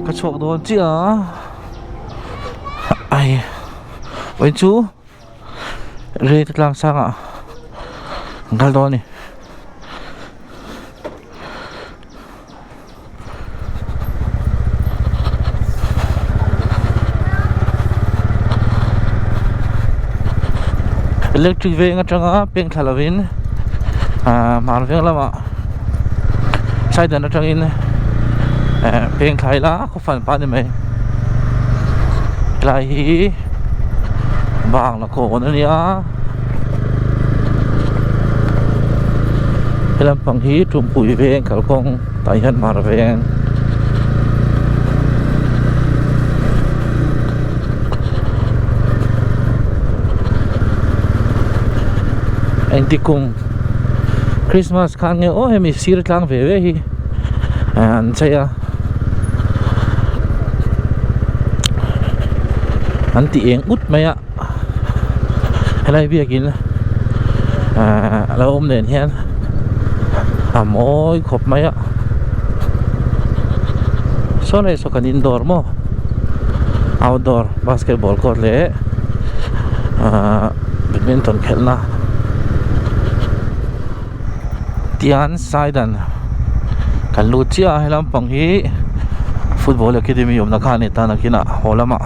Ka chhuak dawn chiah a ai vawiin chu rei te tlang sangah an kal dawn a ni. Electric veng atanga peng thla lovin ahh hmar veng lamah side atangin eh peng thla ila khaw fan pah a ni mai helai hi bang la kawn a nia he lampang hi tumpui veng kalkawng tah hian hmar veng engti kum Christmas khan nge aw hemi sir tlang ve ve hi an chei a an ti eng ut mai a helai biakin ahh a lo awm nen hian a mawi khawp mai a sawn hei saw kan indoor maw outdoor basketball court leh ahh badminton khelhna tian saidan kan lut chiah a helam pang hi football academy awmna kha a ni ta nakinah haw lamah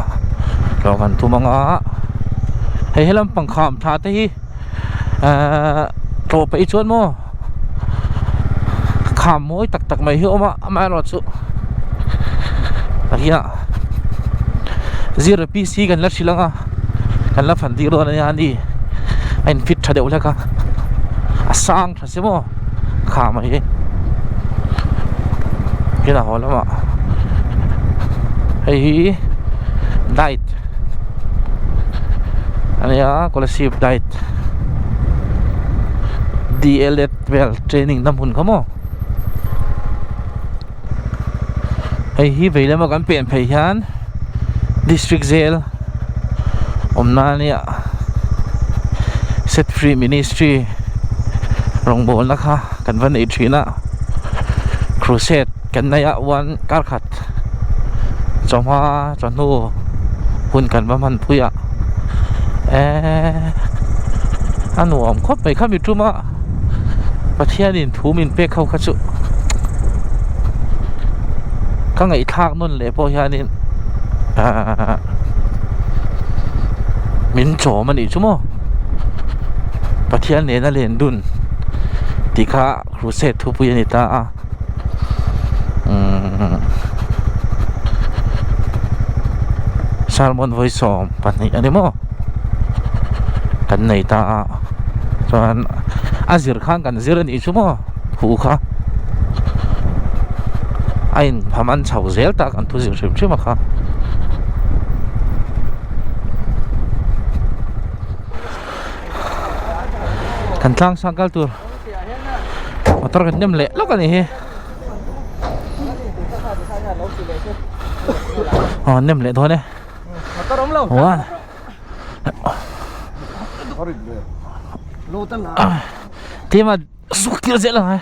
tlawh kan tum ang a hei helam pang kham tha te hi ahh tlawh peih chuan maw kham mawi tak tak mai hi a awm a amaherawhchu nakinah zero P C kan la hrilh ang a kan la fan tir dawn a nia ani a in fit tha deuh hlek a a sang tha si maw kha mai hi kinah haw lamah hei hi diet a nia scholarship diet D L Ed vel training na hmun kha maw. Hei hi vei lama kan pen phei hian district jail awmna ania set free ministry rawngbawlna kha kan va neih thin a crusade kan nei a one kar khat chawhma chawhnu hun kan va hman pui a eee a nuam khawp mai khami tum a Pathianin thu min pek ho kha chu ka ngaihthlak nawn leh pawh hianin ahh min chawm a nih chu maw Pathian nena len dun tih kha crusade thupui a ni ta a umm sermon vawi 12 a ni maw kan nei ta a. Chuan a zir khan kan zir a nih chu maw thu kha a in pham an chho zel ta kan thu zir hrim hrim a kha. Kan tlang sang kal tur motor kan nem leh lawk a nih hi aw nem leh dawn e. Tlema suk tir zel ang e.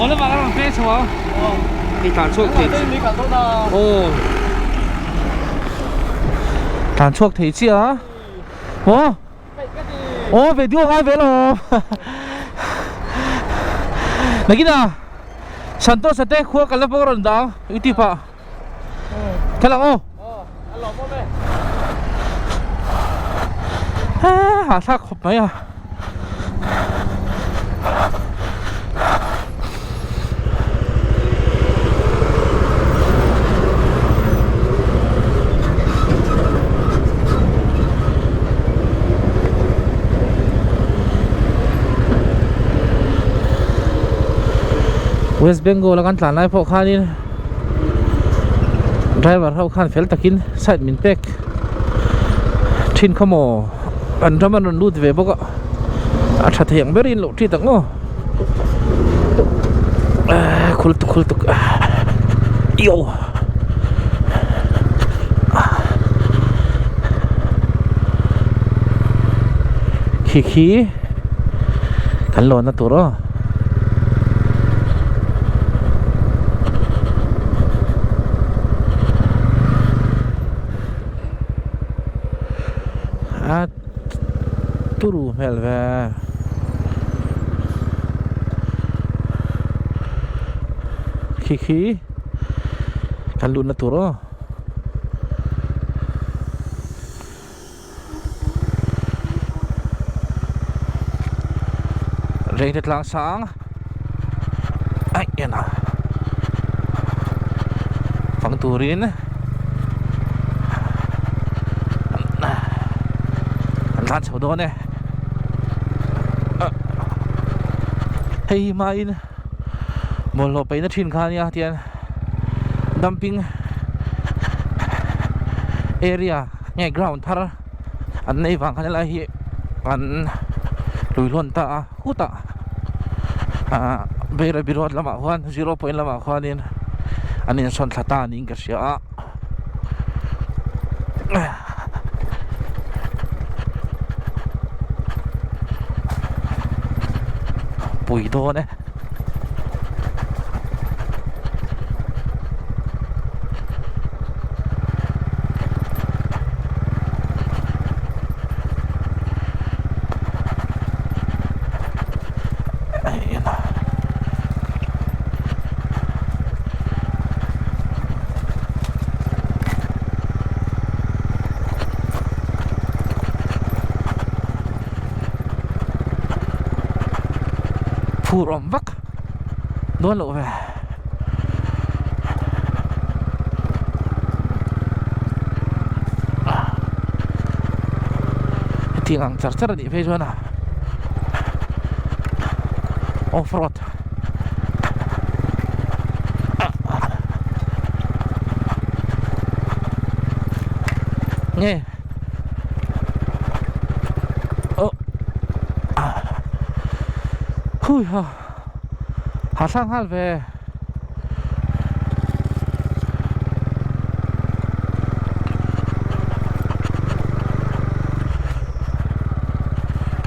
lamah ka rawn phei chho a hei tlan chhuak thei aw tlan chhuak thei chiah a aw aw video ngai ve lo nakin a Santosh a te khua ka la pawh rawn dah ang youtube ah thlalak aw hahthlak khawp mai a. West Bengal a kan tlan lai pawh khanin driver ho khan fel takin side min pek thin kha maw an ram an rawn lut ve bawk a a tha thei ang berin loh ṭi tak maw khul tuk khul tuk yo khi khi kan lawn na tur aw. A turu hmel ve. Khi khi kan luhna tur aw. Rengte tlang sang aih en a fang turin an tlan chho dawn e hei hi hmain bawlhhlawh paihna thin kha ania tian dumping area nge ground thar an nei vang khan helai hi an lui hlawn ta a khutah ah Bairabi road lamah khuan zero point lamah khuanin an insawn thla ta niin ka hria a. Pui dawn e. Phur awm vak dawn loh ve. Hetiang ang char char a nih phei chuan a off road nge oh hui ha ha thlang nghal ve.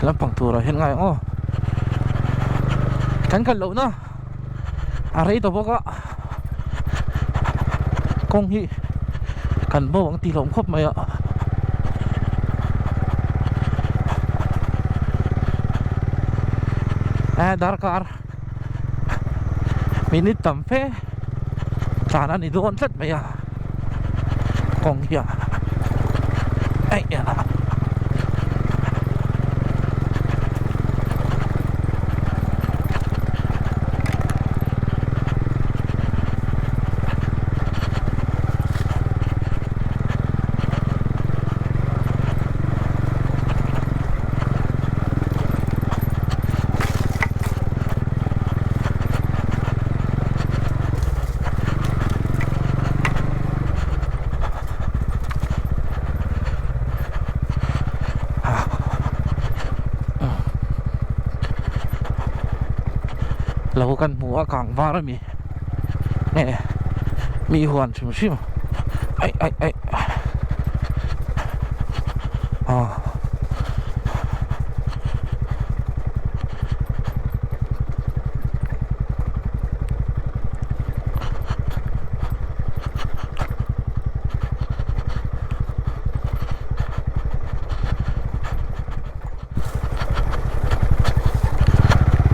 Lampang turah hian ngai ang aw kan kal loh na a rei tawh bawk a kawng hi kan bo ang tih hlawm khawp mai a. Darkar minute tam fe tlan a ni dawn tlat mai a kawng hi a aih a. Lo kan hmu a kang var ami nge mi huan hrim hrim aih aih aih aw.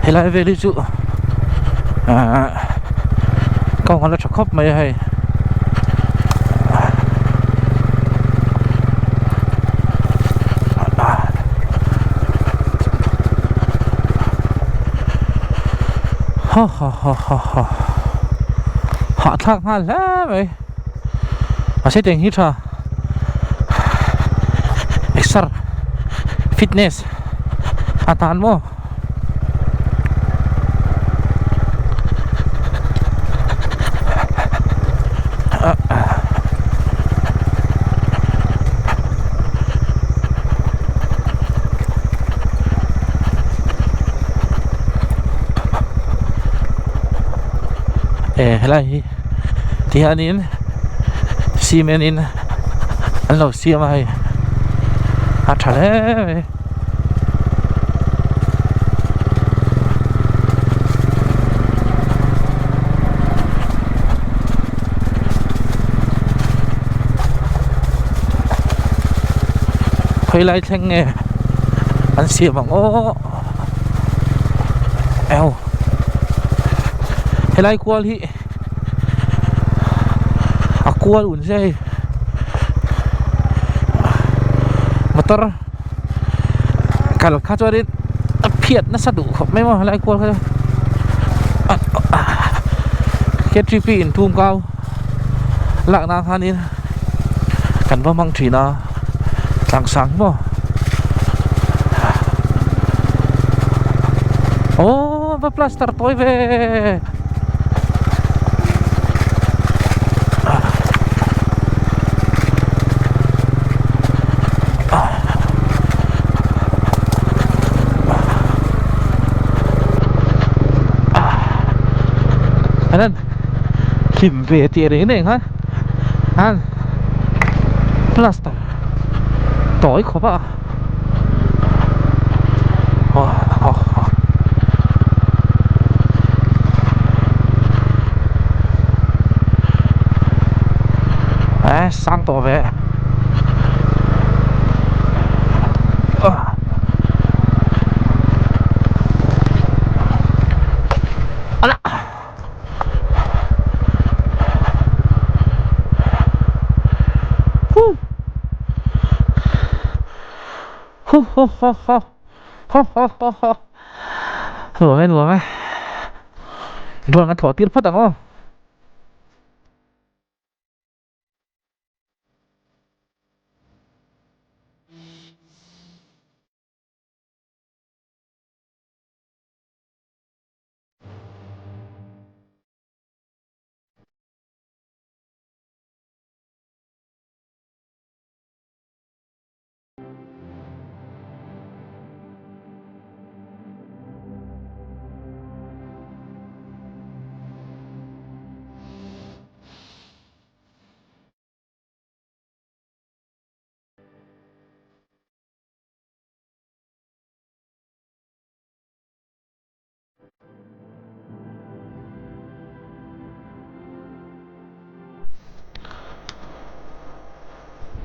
Helai vel hi chu ahh kawng a la tha khawp mai a hei. Ha ha ha ha ha hahthlak nghal hle mai mahse tiang hi tha exer fitness a tan maw. E helai hi tihianin cement in an lo siam a hei a tha hle mai. Khawi lai thleng nge an siam ang aw eo helai kual hi a kual un zia hei motor kal kha chuanin a phiat nasa duh khawp mai maw helai kual kha chu K_T_P in thum kau lak nan khanin kan va hmang thin a tlang sang hi maw aw va plaster tawi ve. Anh hlim ve tih reng reng khan an plaster tawi khawp a Đấy, sang tổ về Hu hu hu hu hu hu hu hu Nuam e nuam e Ruang a thawh tir phawt ang aw.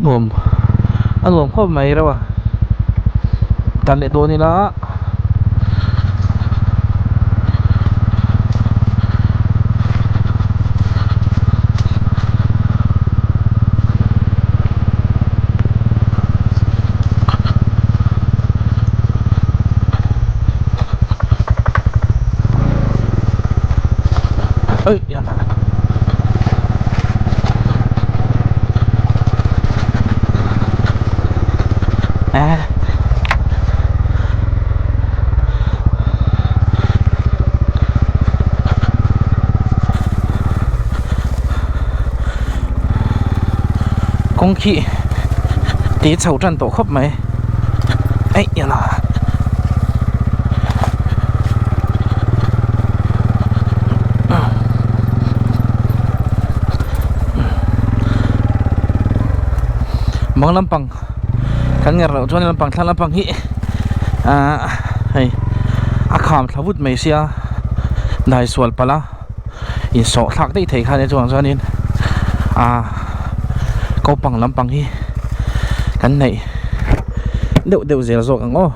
Nuam a nuam khawp mai reuh a tan leh dawn ila Kawng khi te chho tan tawh khawp mai eih yana. Bang lampang kan ngar loh chuan lampang thla lampang hi ahh hei a kham thla vut mai sia dai sual palh a insawh thlak daih thei kha nia chuvang chuanin ahh kopang lampang hi kan neih deuh deuh zel zawk ang aw.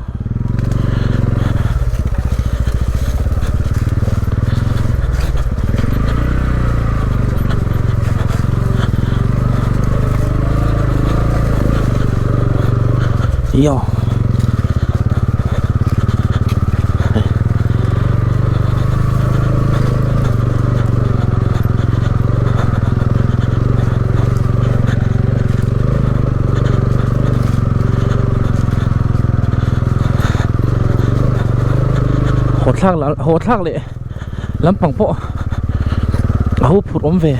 Yo. Haw thlak lah haw thlak leh lampang pawh a ho phurh awm ve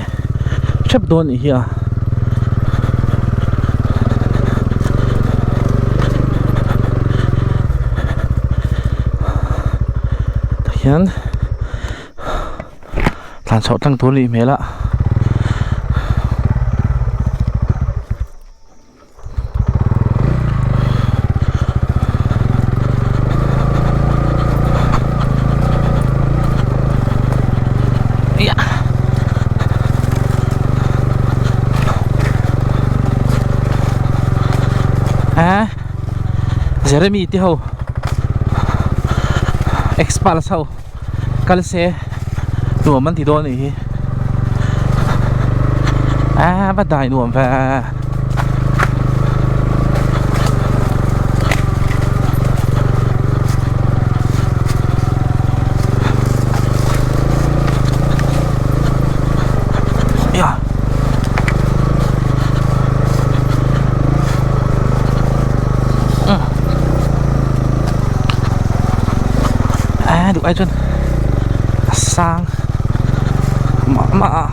hrep dawn anih hi a. Tah hian tlan chhoh tlang tur a nih hmel a. Jeremy te ho Xpulse ho kal se nuam an ti dawn a nih hi a va dai nuam ve. A duh ai chuan a sang mah mah a.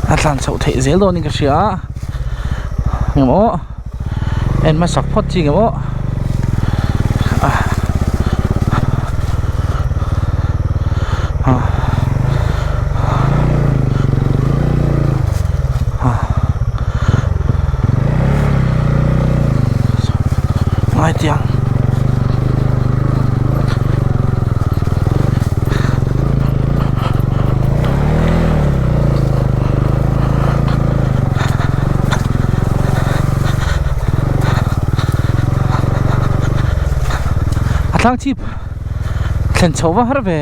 A tlan chhoh theih zel dawn in ka hria a engemaw en hmasak phawt chi engemaw Ngai tiang. A tlang chip thlen chho va har ve.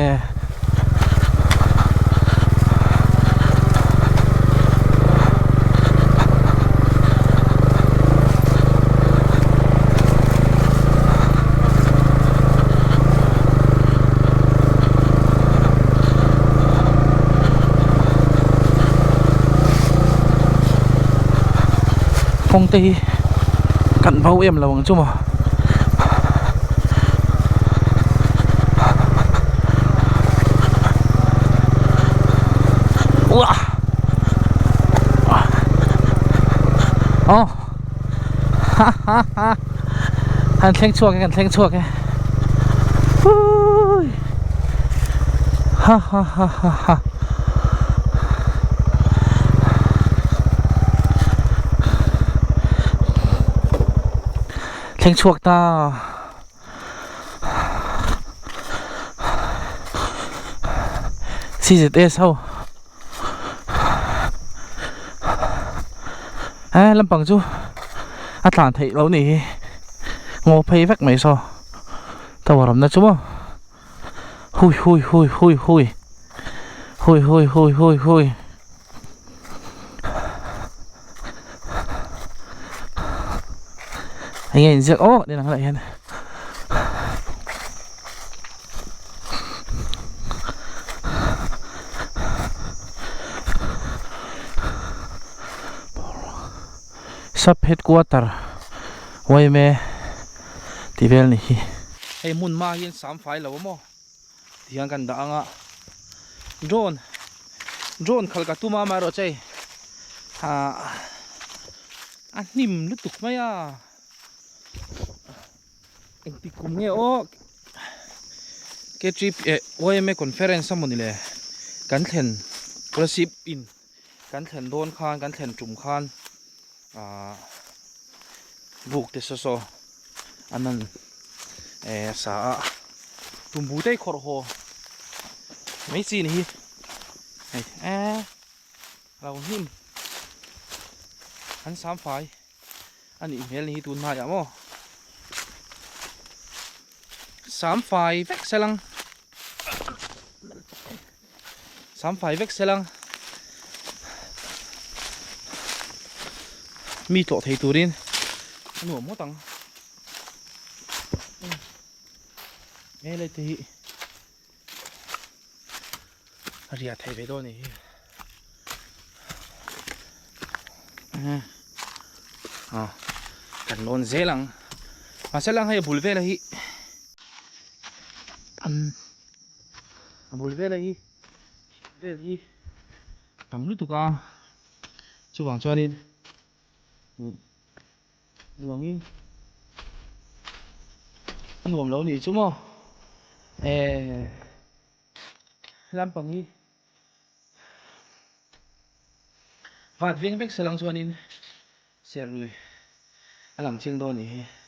Kawng te hi kan bo em lo ang chu maw. Uah Aw Ha ha ha Kan thleng chhuak e kan thleng chhuak e Hui Ha ha ha ha ha Thleng chhuak ta. CZS ho he lampang chu a tlan theih loh nih hi ngaw phei vek mai saw tower awmna chu maw hui hui hui hui hui hui hui hui hui hui. Enge inziak awk nen ang lah hian Sub headquarter yma tih vel ni hi. Hei hmun hma hian sam fai lo a maw tihian kan dah ang a drone drone khalh ka tum a amaherawhchu hei ah a hnim lutuk mai a engti kum nge aw K three eh yma conference a mawni le kan thlen scholarship in kan thlen dawn khan kan thlen tum khan ah buk te saw saw an han eh sa a tumbu te hi khawrh haw mai chi ni hi hei eh lo hnim an sam fai a nih hmel ni hi tun hnaiah maw. Sam fai vek selang Sam fai vek selang Mi tlawh thei turin a nuam ngawt ang. Helai te hi a riah theih ve dawn a nih hi. Ah kan lawn zel ang mahse lang hei a bul vela hi an a bul vela hi vel hi tam lutuk a chuvang chuanin Nuangin a nuam lo nih chu maw eh lampang hi vat veng vek se lang chuanin serlui a lang chiang dawn nih hi.